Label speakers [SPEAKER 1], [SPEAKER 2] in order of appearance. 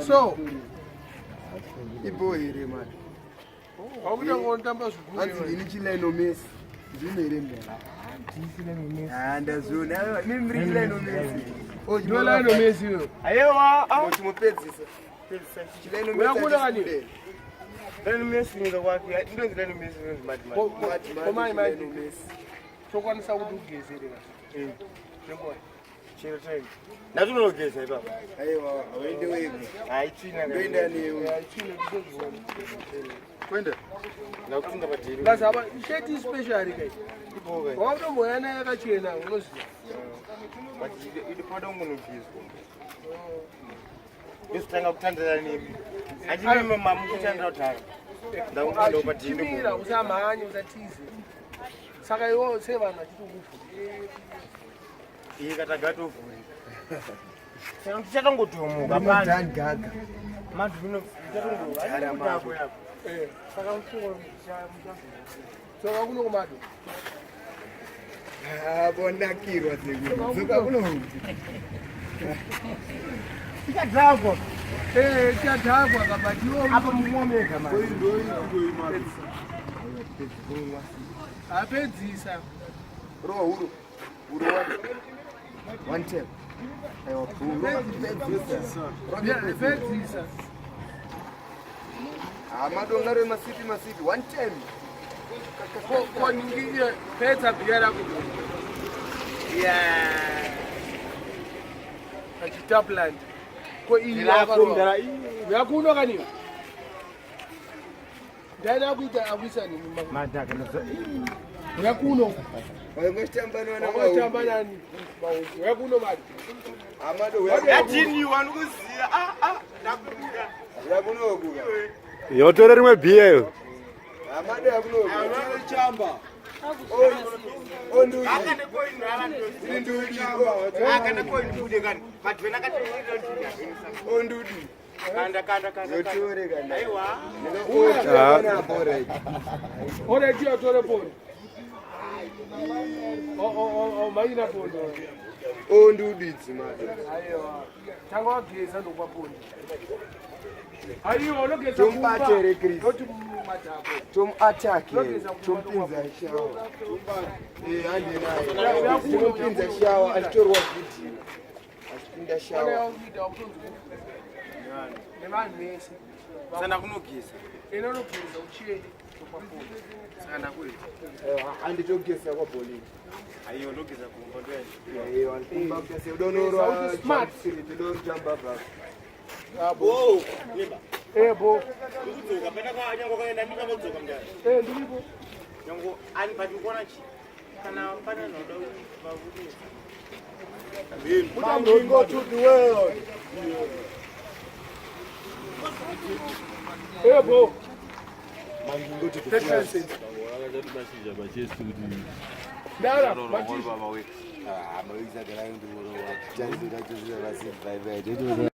[SPEAKER 1] So
[SPEAKER 2] Ibo here man.
[SPEAKER 1] wakuita ngondamba zvigure.
[SPEAKER 2] Hanzi ndini chiLionel Messi. Ndini here mdara? Ah, ndaziona. Aiwa, mimi ndiri chiLionel Messi. Oh,
[SPEAKER 1] Ndiwe Lionel Messi iwe.
[SPEAKER 3] Aiwa, ah.
[SPEAKER 2] Chimupedzisa. ChiLionel Messi.
[SPEAKER 1] Uyakuda kani?
[SPEAKER 2] hachisi
[SPEAKER 3] Lionel Messi ndo kwake. Ndonzi Lionel Messi ndonzi Mad Mad.
[SPEAKER 2] Mad Mad,
[SPEAKER 1] Komai mai.
[SPEAKER 2] Lionel Messi.
[SPEAKER 1] Tokwanisa kuti ugezerera. Nenguva.
[SPEAKER 3] Chero time. Ndatinogeza ipapo.
[SPEAKER 2] Aiwa, hauende wega.
[SPEAKER 3] Haitsvina.
[SPEAKER 2] Ndoenda newe.
[SPEAKER 1] Chine tozviona.
[SPEAKER 2] Kwenda.
[SPEAKER 3] Ndakutinda padhiri.
[SPEAKER 1] Basi apa sheti special kai.
[SPEAKER 3] Ipo kai.
[SPEAKER 1] Wakutomboya naye yakachena unoziva.
[SPEAKER 3] But ipoda kungonogezwa. Ndositanga kutandira nemi. Achimimi mamukutandira kudhara. Ndakutinda padhiri.
[SPEAKER 1] Chimira usamhanye usatize. Saka iwo sevanhu vachiti ukuvhura.
[SPEAKER 3] Iye katagatovhurika. Saka tichatongotomuka pana.
[SPEAKER 2] Dan Gaga.
[SPEAKER 3] Madhuno tichatongo.
[SPEAKER 1] Eh.
[SPEAKER 3] Saka muchingo
[SPEAKER 1] Saka kuno kumado.
[SPEAKER 2] Ah, bonakirwa sekuru. Dzoka kuno.
[SPEAKER 3] Tichadhakwa.
[SPEAKER 1] Eh, chadhakwa kabatiwo
[SPEAKER 3] Apa mumwa mega manje.
[SPEAKER 1] apedzisa.
[SPEAKER 2] Rowa huro. Huro one. One tap. Aiwa, huro. Pedzisa.
[SPEAKER 1] Pedzisa.
[SPEAKER 2] Ah, madonga remasipi masipi. One time.
[SPEAKER 1] Ko ningi pedza bhiya rako. Yeah. Achitapland. Ko iyi
[SPEAKER 3] Rako mdara.
[SPEAKER 1] Yakuno kaniwa. Ndaida kuita akuisa nini mama.
[SPEAKER 3] Madhaka ndazo.
[SPEAKER 1] Yakuno.
[SPEAKER 2] Waingotamba nwana
[SPEAKER 1] Wakatamba nani? Yakuno mali.
[SPEAKER 2] Amado
[SPEAKER 3] Yatini wanokuziya. Ah ah ndakubuda.
[SPEAKER 2] yakunokuka.
[SPEAKER 4] Yotore rimwe bhiya iyo.
[SPEAKER 2] Amado yakunokuka.
[SPEAKER 5] Chamba.
[SPEAKER 2] Ondudi.
[SPEAKER 3] Aka nekoini ala
[SPEAKER 2] Ini ndudi.
[SPEAKER 3] Aka nekoini bude kani. Madhwena akatoira
[SPEAKER 2] Ondudi.
[SPEAKER 3] Kanda kanda kanda.
[SPEAKER 2] Yotore kana.
[SPEAKER 3] Aiwa.
[SPEAKER 2] Ndikakuona bora.
[SPEAKER 1] Ora tiyo tore pondo. O o o o maina pondo.
[SPEAKER 2] Ondudi dzimado.
[SPEAKER 1] Aiwa. Tanga wageza ndokupa pondo. Aiwa unogeza
[SPEAKER 2] Tombate here, Chris.
[SPEAKER 1] Noti madhako.
[SPEAKER 2] Tomuatake. Tomupinza shawa. Eh, hande naye. Tomupinza shawa achitorwa video. Achipinda
[SPEAKER 1] Kana
[SPEAKER 2] shawa.
[SPEAKER 1] yakuita wakutonzi nevanhu vese.
[SPEAKER 3] Sanda kunogeza.
[SPEAKER 1] Ena unogeza uchene ndokupa pondo.
[SPEAKER 3] Saka ndakuita.
[SPEAKER 2] Anditogeza kwabholini.
[SPEAKER 3] Aiwa ndogeza kumba ndoya.
[SPEAKER 2] Eh, wanikumba kutase udonorwa.
[SPEAKER 1] Smart.
[SPEAKER 2] Udorojamba baba.
[SPEAKER 3] Oh, yeba.
[SPEAKER 1] Eh bo.
[SPEAKER 3] Ndikudzoka pena kwa nyango kaenda ndingamodzoka mdara.
[SPEAKER 1] Eh ndiripo.
[SPEAKER 3] Nyango ani but ukuona chi kana pana noda vabude.
[SPEAKER 5] Man, go to the world.
[SPEAKER 1] Eh bo.
[SPEAKER 5] Man, go to the world.
[SPEAKER 1] Ndara. Machizha.
[SPEAKER 2] Ah, mawiza gara ndoro. Jarizo racho zvavasi. Bye bye.